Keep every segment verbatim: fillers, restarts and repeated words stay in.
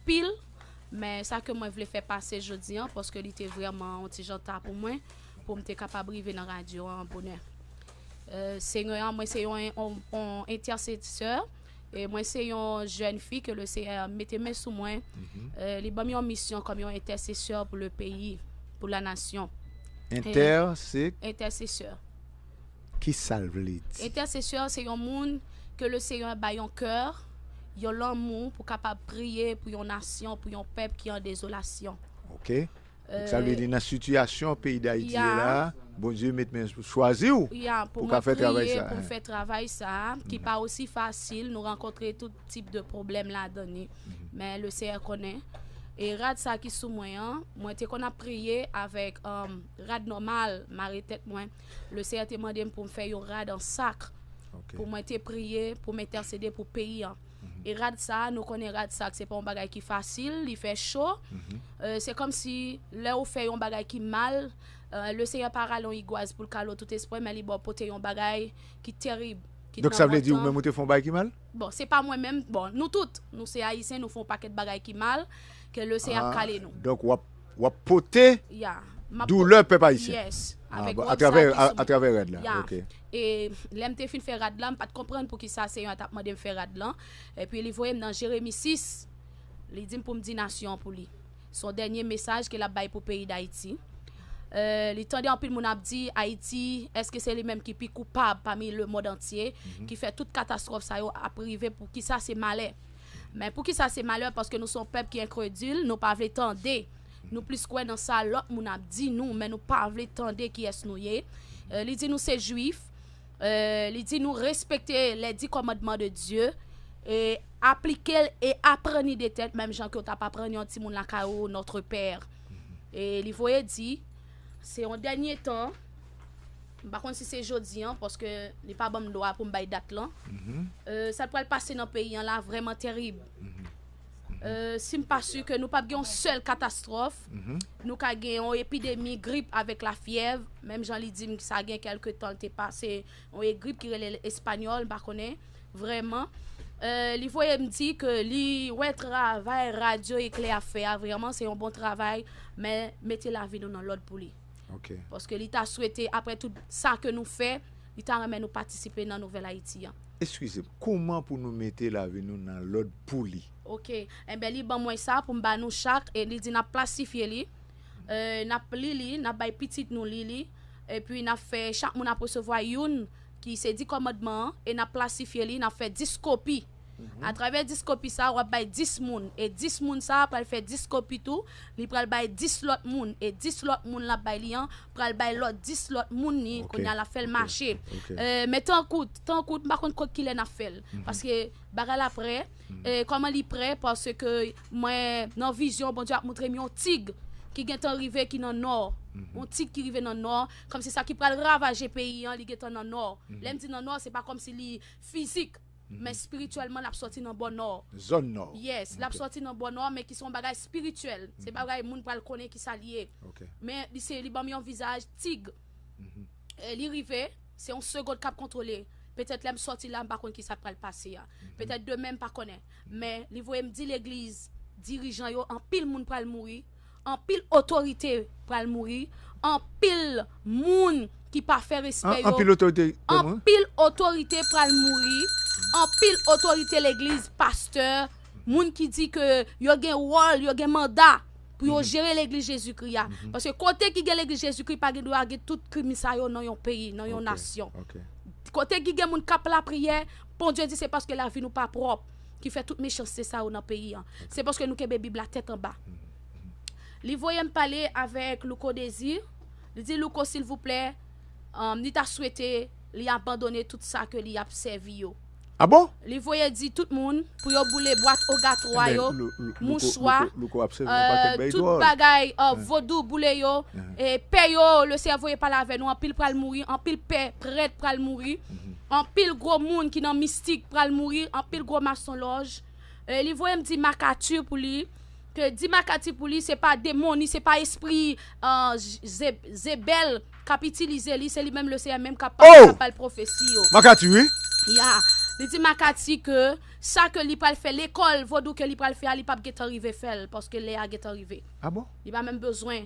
anpil, men sa ke mwen vle fè pase jodi an, paske li te vrèman yon ti jan ta pou mwen, pou m te kapab rive nan radyo an bonè. Euh, Senyè an, mwen se yon, yon, yon entèsesè, e mwen se yon jèn fi ke le Senyè mete men sou mwen. Euh, li ban m yon misyon kòm yon entèsesè pou le peyi, pou la nasyon. Entè, se? Entèsesè. Ki sa l vle di? Entèsesè, se yon moun ke le Senyè bay yon kè, yon lanmou pou kapab priye pou yon nasyon, pou yon pèp ki an dezolasyon. Ok. Donk, sa vle di nan sitiyasyon peyi Dayiti ye la, Bondye met men, chwazi w pou ka fè travay sa. Pou mwen priye, pou m fè travay sa, ki pa osi fasil, nou rankontre tout tip de pwoblèm ladan li. Men le Senyè konnen. E rad sa ki sou mwen an, mwen te konn ap priye avèk, um, rad nòmal, mare tèt mwen. Le Senyè te mande m pou m fè yon rad an sak. Ok. Pou mwen te priye, pou m entèsede pou peyi an. E rad sa, nou konnen rad sak, se pa yon bagay ki fasil, li fè cho. Euh, se kòmsi lè ou fè yon bagay ki mal, euh, le Senyè pa rale yon igwaz pou l kale w tout espre, men li ba w pote yon bagay ki terib, ki... Donk, sa vle di ou menm ou te fè yon bagay ki mal? Bon, se pa mwen menm, bon, nou tout, nou se Ayisyen, nou fè yon pakèt bagay ki mal, ke le Senyè ap kale nou. Donk, w ap, w ap pote doulè pèp ayisyen. Yes, avèk rad sa ki sou mwen. Atravè rad la. Ok. E lè m te fin fè rad la, m pa t konprann poukisa Senyè a t ap mande m fè rad lan. Epi li voye m nan Jeremi sis. Li di m pou m di nasyon an pou li. Se yon dènye mesaj ke l ap bay pou peyi Dayiti. Euh, li tande anpil moun ap di, Ayiti, èske se li menm ki pi koupab pami lemonn antye, ki fè tout katastwòf sa yo ap rive, poukisa se malè? Men poukisa se malè? Paske nou se yon pèp ki enkredil, nou pa vle tande. Nou plis kwè nan sa lòt moun ap di nou, men nou pa vle tande kiyès nou ye. Euh, li di nou se Jwif. Euh, li di nou respekte les dix commandements de Dieu, e aplike l e aprann li de tèt, menm jan ke w t ap aprann yon timoun lakay ou, Notre Père. E li voye di, se yon dènye tan, m pa konn si se jodi an, paske li pa ban m dwa pou m bay dat lan. Euh, sa k pral pase nan peyi an la vrèman terib. Euh, si m pa si ke nou p ap gen yon sèl katastwòf, nou ka gen yon epidemi grip avèk lafyèv, menm jan li di m sa gen kèlke tan l te pase, yon grip ki rele l espanyòl, m pa konnen vrèman. Euh, li voye m di ke li wè travay Radyo Eklè ap fè a, vrèman, se yon bon travay, men mete lavi nou nan lòd pou li. Ok. Paske li ta swete, apre tout sa ke nou fè, li ta renmen nou patisipe nan Nouvèl Ayiti an. Eskize m, kouman pou nou mete lavi nou nan lòd pou li? Ok. Enben, li ban mwen sa pou m ba nou chak, e li di n ap plasifye li, euh, n ap li li, n ap bay pitit nou li li, epi n ap fè chak moun ap resevwa youn ki se dis kòmandman an, e n ap plasifye li, n ap fè dis kopi. Atravè dis kopi sa, w ap bay dis moun. E dis moun sa pral fè dis kopi tou. Li pral bay dis lòt moun. E dis lòt moun l ap bay li an pral bay lòt dis lòt moun li. Ok, kounye a l ap fè l mache. Ok. Euh, men tankou, tankou, m pa konn kot kilè n ap fè l. Paske bagay la prè. E kòman li prè? Paske mwen, nan vizyon, Bondye ap montre m yon tig ki gentan rive ki nan nò. Yon tig ki rive nan nò. Kòmsi sa ki pral ravaje peyi an, li gentan nan nò. Lè m di nan nò, se pa kòmsi li fizik. Men espirityèlman, l ap sòti nan bò nò. Zòn nò. Yes, l ap sòti nan bò nò, men ki se yon bagay espirityèl. Se pa bagay moun pral konnen ki sa li ye. Ok. Men li se, li ban m yon vizaj tig. E li rive, se yon segond k ap kontwole. Petèt lè m sòti la, m pa konn ki sa k pral pase a. Petèt demen, m pa konnen. Men li voye m di legliz, dirijan yo, anpil moun pral mouri. Anpil otorite pral mouri, anpil moun ki pa fè respè yo. Anpil otorite pral mouri? Anpil otorite pral mouri, anpil otorite legliz, pastè, moun ki di ke yo gen wòl, yo gen manda pou yo jere legliz Jezikri a. Paske kote ki gen legliz Jezikri, pa gen dwa gen tout krim sa yo nan yon peyi, nan yon nasyon. Ok. Kote ki gen moun k ap lapriyè, Bondye di se paske lavi nou pa pwòp ki fè tout mechanste sa yo nan peyi an. Se paske nou kenbe Bib la tèt anba. Li voye m pale avèk Louko Désir. Li di, Louko, silvouplè, um, li ta swete li abandone tout sa ke li ap sèvi yo. Ah bon? Li voye di tout moun pou yo boule bwat ogatwa yo, mouchwa, euh, tout bagay, euh, vodou, boule yo, e pè yo, le Senyè voye pale avè nou, anpil pral mouri, anpil pè, prèt pral mouri, anpil gwo moun ki nan mistik pral mouri, anpil gwo masonlòj. E li voye m di Makati pou li, ke di Makati pou li, se pa demon, ni se pa espri, euh, Ze-, Zebèl k ap itilize li, se li menm le Senyè menm k ap pale, k ap ba l pwofesi yo. Makati, wi. Ya. Li di Makati ke sa ke li pral fè, lekòl vodou ke li pral fè a, li p ap gentan rive fè l, paske lè a gentan rive. Ah bon? Li pa menm bezwen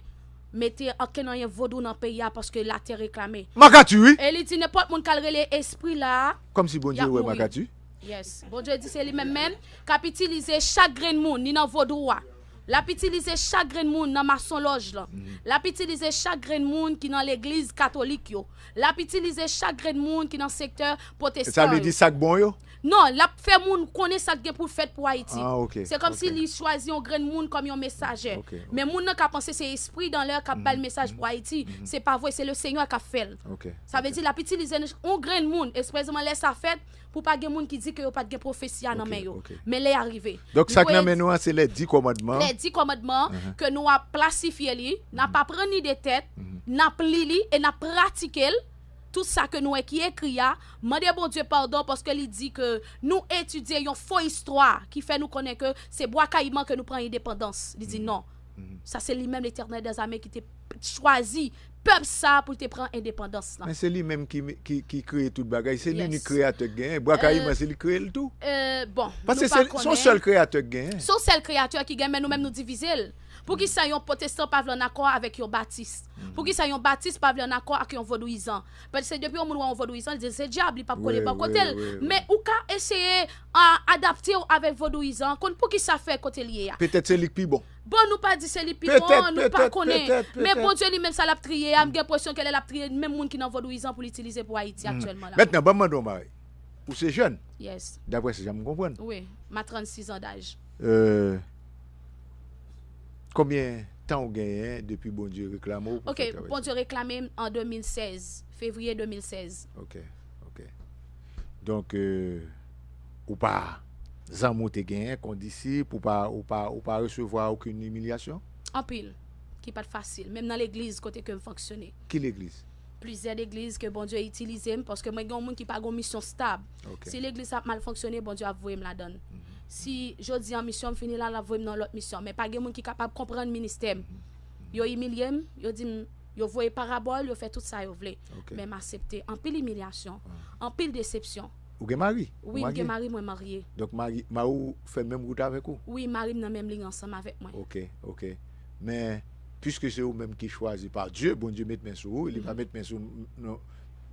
mete ankenn anyen vodou nan peyi a, paske latè reklame. Makati, wi. E li di nenpòt moun k al rele espri la a, Kòmsi Bondye wè Makati. Yes. Bondye di se li menm menm k ap itilize chak grenn moun, ni nan vodou a. L ap itilize chak grenn moun nan masonlòj lan. L ap itilize chak grenn moun ki nan legliz katolik yo. L ap itilize chak grenn moun ki nan sektè pwotestan yo. Sa vle di sa k bon yo? Non, l ap fè moun konnen sa k gen pou l fèt pou Ayiti. Ah, ok. Se kòmsi li chwazi yon grenn moun kòm yon mesaje. Men moun nan ka panse se espri dan lè k ap bay l mesaj pou Ayiti. Se pa vre, se le Senyè k ap fè l. Sa vle di l ap itilize yon grenn moun, eksprezeman lè sa fèt, pou pa gen moun ki di ke yo pa t gen pwofesi a nan men yo. Men lè a rive. Donk sa k nan men nou an se lè di kòmandman. Lè di kòmandman ke nou ap plasifye li, n ap aprann li de tèt, n ap li li e n ap pratike l. Tout sa ke nou wè ki ekri a, mande Bondye padon paske li di ke nou etidye yon fo istwa ki fè nou konnen ke se Bwa Kayiman ke nou pran endepandans. Li di non. Sa se li menm Letènèl dèzame ki te chwazi pèp sa pou l te pran endepandans lan. Men se li menm ki, ki, ki kreye tout bagay. Se li inik kreyatè k genyen. Bwa Kayiman se li k kreye l tou. Euh, bon, Paske se, se yon sèl kreyatè k genyen. Se yon sèl kreyatè ki genyen, men nou menm nou divize l. Poukisa yon pwotestan pa vle ann akò avèk yon batis? Poukisa yon batis pa vle ann akò ak yon vodouyizan? Paske depi yon moun wè yon vodouyizan, li di se dyab, li p ap kole bò kote l. Men ou ka eseye a, adapte w avèk vodouyizan an, konn poukisa fè kote l ye a. Petèt se li k pi bon. Bon, nou pa di se li pi bon, nou pa konnen. Men Bondye li menm sa l ap triye a, m gen enpresyon ke lè l ap triye menm moun ki nan vodouyizan pou l itilize pou Ayiti aktyèlman la. Mentnan, ban m mande w, Marie. Ou se jèn? Yes. Daprè se jan m konprann. Wi, m a trannsis an daj. Euh, Konbyen tan ou genyen depi Bondye reklame w pou fè travay sa? Ok, Bondye reklame m an de mil sèz, fevriye de mil sèz. Ok, ok. Donk, euh, ou pa, zanmi w te genyen, kondisip, ou pa, ou pa, ou pa resevwa okenn imilyasyon? Anpil, ki pa t fasil, menm nan legliz kote ke m fonksyone. Ki legliz? Plizyè legliz ke Bondye itilize m, paske mwen gen yon moun ki pa gen yon misyon stab. Si legliz sa ap mal fonksyone, Bondye ap voye m ladan l. Si jodi an misyon m fini la, l ap voye m nan yon lòt misyon. Men pa gen moun ki kapab konprann ministè m. Yo imilye m, yo di m, yo voye parabòl, yo fè tout sa yo vle. Men m aksepte anpil imilyasyon, anpil desepsyon. Ou gen mari? Wi, m gen mari, mwen marye. Donk mari, mari w fè menm wout avèk ou? Wi, mari m nan menm liy ansanm avèk mwen. Ok, ok. Men, piske se ou menm ki chwazi pa Dye, Bondye met men sou ou, li pa met men sou non,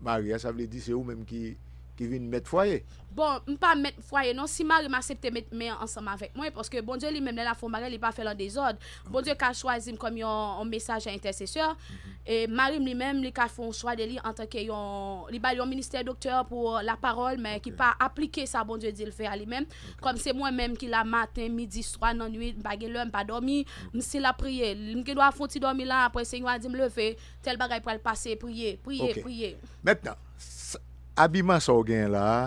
mari a, sa vle di se ou menm ki, ki vin mèt fwaye. Bon, m pa mèt fwaye non, si mari m aksepte met men ansanm avèk mwen, paske Bondye li menm lè l ap fè yon bagay, li pa fè l an dezòd. Bondye ka chwazi m kòm yon, yon mesaje entèsesè. E mari m li menm, li ka fè yon chwa de li antanke yon, li ba l yon ministè doktè pou lapawòl, men ki pa aplike sa Bondye di l fè a li menm. Kòm se mwen menm ki la maten, midi, swa, nan nwit, m pa gen lè, m pa dòmi, m si l ap priye. M gen dwa fè yon ti dòmi la, apre Senyè a di m leve, tèl bagay pral pase, priye, priye, priye. Mentnan, abiman sa w genyen la a,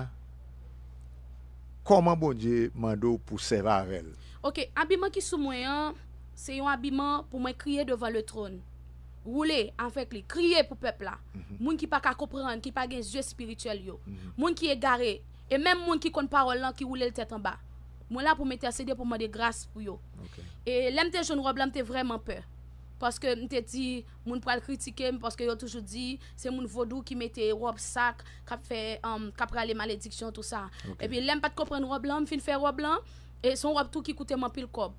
kòman Bondye mande w pou sèvi avè l? Ok, abiman ki sou mwen an, se yon abiman pou mwen kriye devan le tròn. Woule avèk li, kriye pou pèp la. Moun ki pa ka konprann, ki pa gen zye espirityèl yo. Moun ki egare, e menm moun ki konn pawòl lan ki woule l tèt anba. Mwen la pou m entèsede, pou mande gras pou yo. E lè m te jwenn wòb la, m te vrèman pè. Paske m te di, moun pral kritike m, paske yo toujou di, se moun vodou ki mete wòb sa, k ap fè, k ap rale malediksyon, tou sa. Epi lè m pa t konprann wòb lan, m fin fè wòb lan, e se yon wòb tou ki koute m anpil kòb.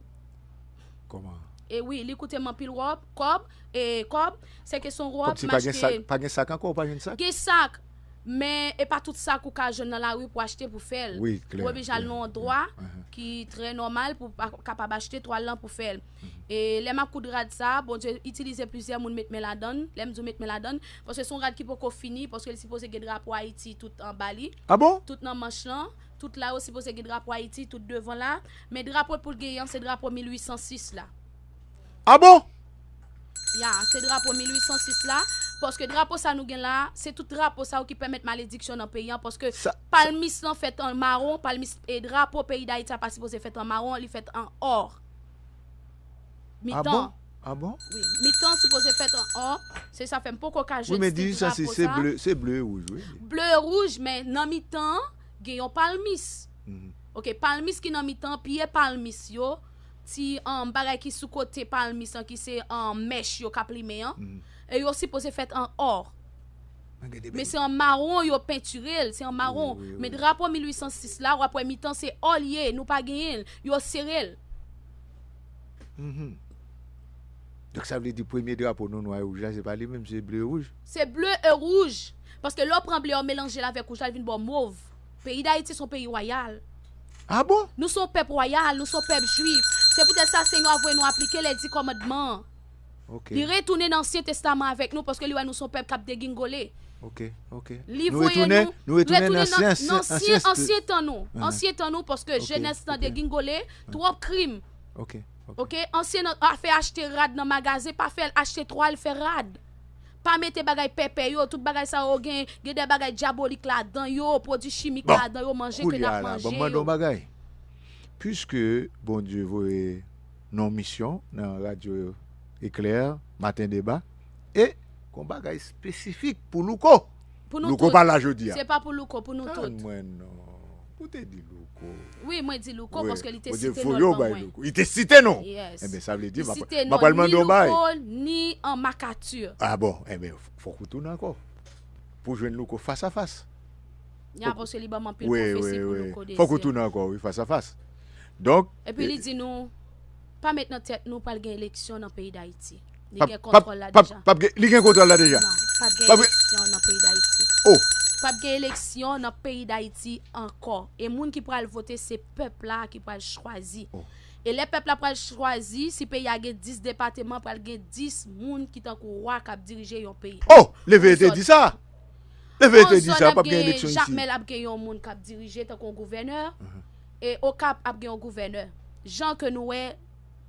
Kòman? E wi, li koute m anpil wòb, kòb, e kòb, se ke se yon wòb m achte. Kòmsi pa gen sak, pa gen sak ankò, ou pa jwenn sak? Gen sak, men e pa tout sak ou ka jwenn nan lari pou achte pou fè l. Ou oblije al nan yon andwa ki trè nòmal pou w kapab achte twal lan pou fè l. E lè m ap koud rad sa, Bondye itilize plizyè moun met men ladan l. Lè m di w met men ladan l, paske se yon rad ki poko fini, paske li sipoze gen drapo Ayiti tout anba li. Ah bon? Tout nan manch lan, tout la yo sipoze gen drapo Ayiti, tout devan la. Men drapo pou l genyen an, se drapo mil uit san sis la. Ah bon? Ya, se drapo mil uit san sis la. Paske drapo sa nou gen la, se tout drapo sa yo ki pèmèt malediksyon nan peyi an. Paske palmis lan fèt an mawon, palmis e drapo peyi Dayiti a pa sipoze fèt an mawon, li fèt an ò. Mitan. Ah bon? Ah bon? Wi, mitan sipoze fèt an ò. Se sa fè m poko ka jwenn stil drapo sa. Wi, men dizuit san sis se ble, se ble e wouj, wi. Ble e wouj, men nan mitan an, gen yon palmis. Ok, palmis ki nan mitan, pye palmis yo, ti um, bagay ki sou kote palmis lan ki se um, mèch yo k ap limen an. E yo sipoze fèt an ò. Men se an mawon yo pentire l, se an mawon. Men drapo mil uit san sis la, w ap wè mitan se ò l ye, nou pa genyen l, yo sere l. Donk sa vle di premye drapo nou nwa e wouj la, se pa li menm, se ble e wouj. Se ble e wouj. Paske lè w pran ble a w melanje l avèk wouj la, l vin ba w mov. Peyi Dayiti se yon peyi wayal. Ah bon? Nou se yon pèp wayal, nou se yon pèp jwif. Se poutèt sa Senyè a voye nou aplike lè di kòmandman an. Li retounen nan Ansyen Testaman avèk nou paske li wè nou se yon pèp k ap degingole. Li voye nou retounen nan ansyen tan nou. Ansyen tan nou paske jenès lan degingole, twòp krim. Ok. Ansyen afè achte rad nan magazen, pa fè l achte twa l fè rad. Pa mete bagay pèpè yo, tout bagay sa yo gen gen de bagay dyabolik ladan yo, pwodui chimik ladan yo, manje ke n ap manje yo. Piske Bondye voye non misyon nan radyo Eklè, Maten Deba, e gon bagay espesifik pou Louko. Louko pa la jodi a. Se pa pou Louko, pou nou tout. Tann mwen non. Ou te di Louko. Wi, mwen di Louko paske li te site non l ban mwen. Li te site non. Enben sa vle di m ap pral mande yon bagay. Ni an makati. Ah bon, enben fòk ou tounen ankò. Pou jwenn Louko fas a fas. Ya paske li ban m anpil pwofesi pou Louko Désir. Fòk ou tounen ankò wi, fas a fas. Donk. Epi li di nou pa met nan tèt nou pral gen eleksyon nan peyi Dayiti. Li gen kontwòl la deja. Li gen kontwòl la deja. Non, p ap gen eleksyon nan peyi Dayiti. Oh. P ap gen eleksyon nan peyi Dayiti ankò. E moun ki pral vote se pèp la ki pral chwazi. Oh. E lè pèp la pral chwazi, si peyi a gen dis depateman, pral gen dis moun ki tankou wa k ap dirije yon peyi. Oh, Leveye te di sa. Leveye te di sa, p ap gen eleksyon isi. Jakmèl ap gen yon moun k ap dirije tankou yon gouvènè. E Okap ap gen yon gouvènè. Jan ke nou wè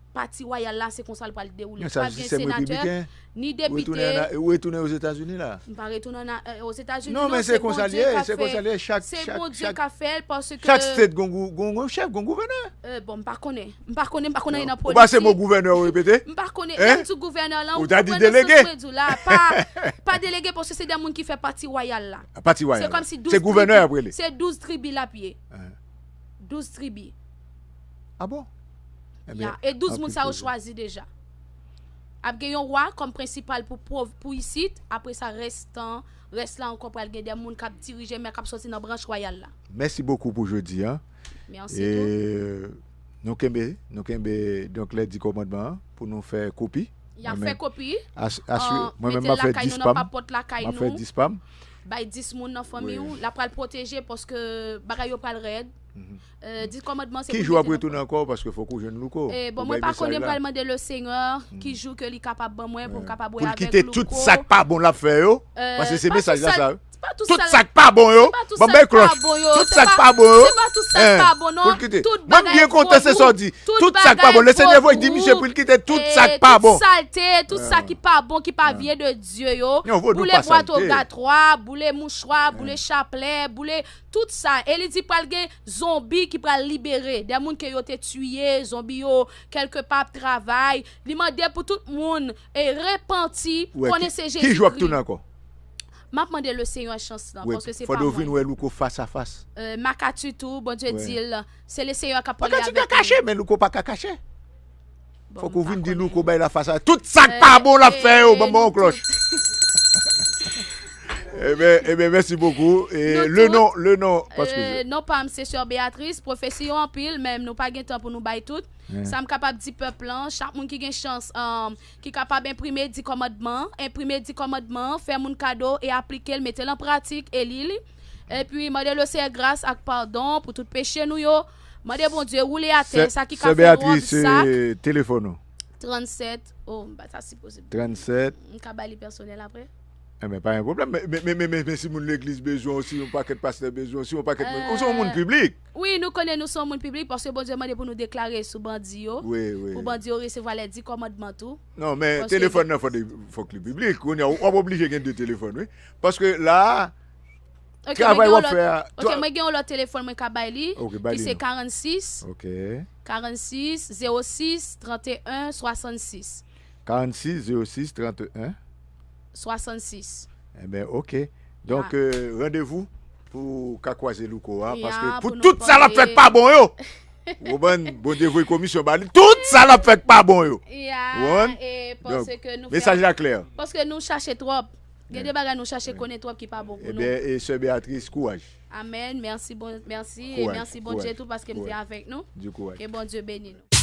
pati wayal la se konsa l pral dewoule. Pral gen senatè, ni depite. Ou retounen Ozetazini la? M pa retounen Ozetazini non, se Bondye k ap fè l. Se Bondye k ap fè l paske. Chak state gon chèf, gon gouvènè. Bon, m pa konnen. M pa konnen, m pa konnen anyen nan politik. Ou pa se mo gouvènè ou repete? M pa konnen. Lè m di gouvènè lan, ou konprann nan sans mwen di w la. Pa delege paske se de moun ki fè pati wayal la. Pati wayal la. Se kòmsi douz tribi. Se douz tribi l ap ye. Douz tribi. Ah bon? Ya, e douz moun sa yo chwazi deja. Ap gen yon wa kòm prensipal pou pwov pou isit, apre sa restan, rès la ankò pral gen de moun k ap dirije men k ap sòti nan branch wayal la. Mèsi bokou pou jodi a. Mèsi tou. Nou kenbe, nou kenbe donk lè di kòmandman an pou nou fè kopi. Y ap fè kopi. Mete l lakay nou nan papòt lakay nou. M ap fè dis pa m. Bay dis moun nan fanmi w, l ap pral pwoteje paske bagay yo pral rèd. Dis kòmandman se pou l mete nan kò. Ki jou w ap retounen ankò paske fòk ou jwenn Louko. Bon mwen pa konnen, m pral mande Lesenyè ki jou ke li kapab ban mwen pou m kapab wè avèk Louko. Pou l kite tout sa k pa bon l ap fè yo. Paske se mesaj la sa. Tout sa k pa bon yo. Ban m bay klòch. Tout sa k pa bon yo. Se pa tout sa k pa bon non. Tout bagay. Mwen m byen kontan se sa w di. Tout sa k pa bon. Lesenyè voye di misye pou l kite tout sa k pa bon. Tout salte, tout sa ki pa bon, ki pa vyen de Dye yo. Boule bwat ogatwa, boule mouchwa, boule chaplè, boule tout sa. E li di pral gen zonbi ki pral libere. De moun ke yo te tiye, zonbi yo kèlkepa ap travay. Li mande pou tout moun repanti, konnen se Jezikri. Ki jou w ap tounen ankò? M ap mande Lesenyè chans lan paske se pa mwen. Fòk ou vin wè Louko fas a fas. Makati tou, Bondye di l se Lesenyè k ap pale avèk li. Makati ka kache men Louko pa ka kache. Fòk ou vin di Louko bay la fas a tout sa k pa bon l ap fè yo. Ban m ba w yon klòch. Ebyen, ebyen mèsi bokou. Le non, le non. Non pa m se Sè Beatrice. Pwofesi yo anpil men nou pa gen tan pou nou bay tout. Sa m kapab di pèp lan, chak moun ki gen chans ki kapab enprime di kòmandman an, enprime di kòmandman an, fè moun kado e aplike l, mete l an pratik e li li. Epi mande Lesenyè gras ak padon pou tout peche nou yo. Mande Bondye woule atè sa ki ka fè nou an sak. Sè Beatrice, telefòn ou? Trannsèt, oh m pa ta sipoze. Trannsèt. M ka bay li pèsonèl apre. Enben pa gen pwoblèm. Men, men, men, men, men si moun legliz bezwen w, si yon pakèt pastè bezwen w, si yon pakèt moun, ou se yon moun piblik. Wi, nou konnen nou se yon moun piblik paske Bondye mande pou nou deklare sou bandi yo. Wi, wi. Pou bandi yo resevwa lè di kòmandman tou. Non, men telefòn nan fòk li, fòk li piblik. Kounye a w ap oblije gen de telefòn, wi. Paske la a, travay w ap fè a. Ok, mwen gen yon lòt telefòn mwen ka bay li, ki se karannsis, karannsis, zewo sis, tranteyen, swasannsis. Karannsis, zewo sis, tranteyen. Swasannsis. Enben, ok. Donk, randevou pou w ka kwaze Louko a, paske pou tout sa l ap fè k pa bon yo, ou konprann, Bondye voye komisyon ba li, tout sa l ap fè k pa bon yo. Ou konprann? Donk, mesaj la klè. Paske nou chache twòp. Gen de bagay nou chache konnen twòp ki pa bon pou nou. Ebyen, e sè Beatrice, kouraj. Amen. Mèsi bon, mèsi e mèsi Bondye tou paske m te avèk nou. Du courage. Ke Bondye beni nou.